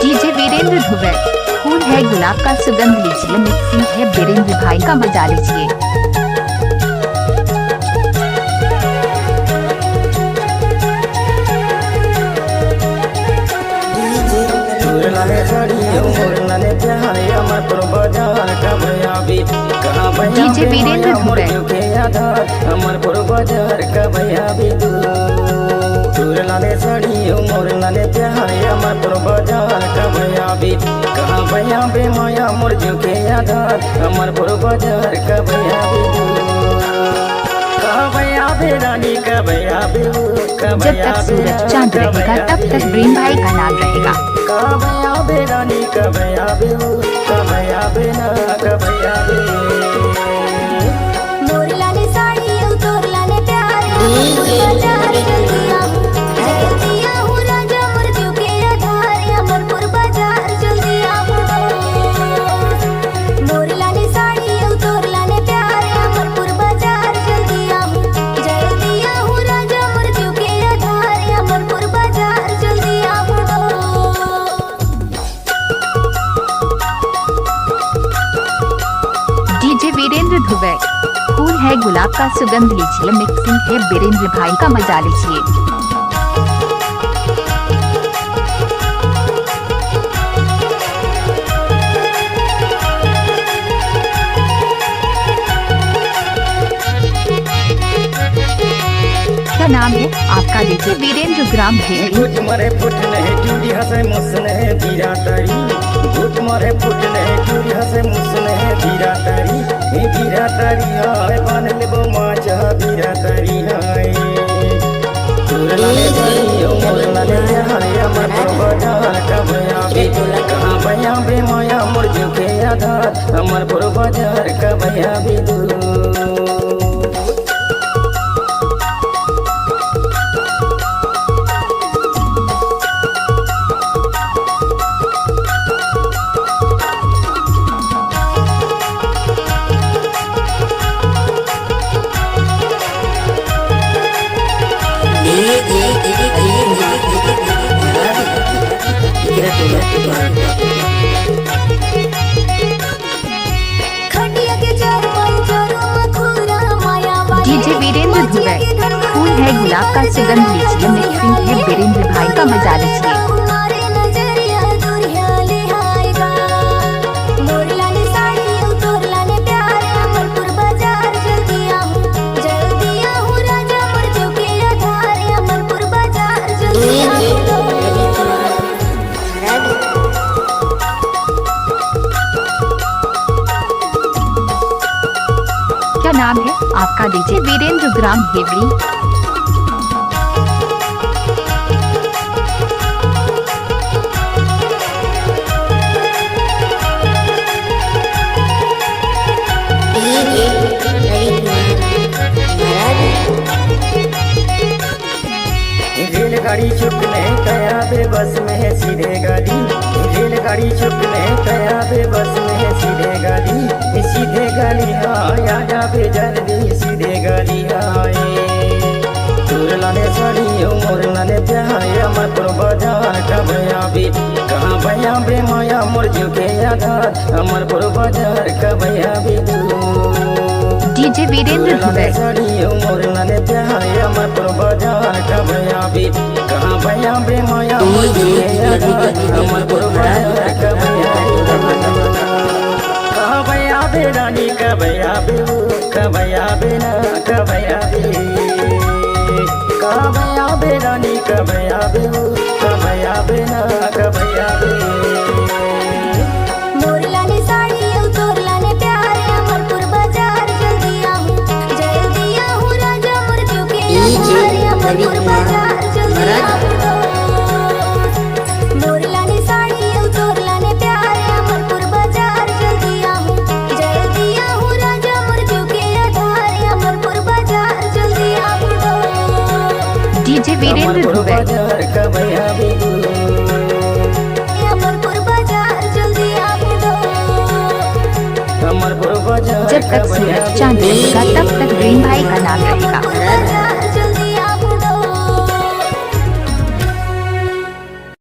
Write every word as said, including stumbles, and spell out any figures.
DJ Virendra Dubey, फूल है गुलाब का सुगंध लीजिए, मिक्सिंग है वीरेंद्र भाई का, मजा लीजिए। डीजे वीरेंद्र दुबे। जब तक सूरज चांद रहेगा, तब तक प्रेम भाई का नाम रहेगा। डीजे वीरेंद्र दुबे, फूल है गुलाब का सुगंध लीजिए, मिक्सिंग है वीरेंद्र भाई का, मजा लीजिए। क्या नाम है आपका? डीजे वीरेंद्र ग्राम है। डीजे वीरेंद्र दुबे, फूल है गुलाब का सुगंध लीजिए, मिक्सिंग है वीरेंद्र भाई का, मजा लीजिए। क्या नाम है आपका? डीजे वीरेंद्र ग्राम हेवड़ी। रेलगाड़ी चुकने कया बे बस में है सीधे गाड़ी। रेलगाड़ी चुकने कया बे बस में है सीधे गाड़ी। सीधे गाड़ी हाँ, आ जाबे जल्दी सीधे गाड़ी हाँ। तोर लाने साड़ी मोर लाने प्यार, अमरपुर बाजार कब आबे? कहाँ बे आबे माया मोर जीव के आधार, अमरपुर बाजार कब आबे तू? डीजे वीरेंद्र दुबे। डीजे वीरेंद्र दुबे। जब तक सूरज चांद रहेगा, तब तक प्रेम भाई का नाम रहेगा।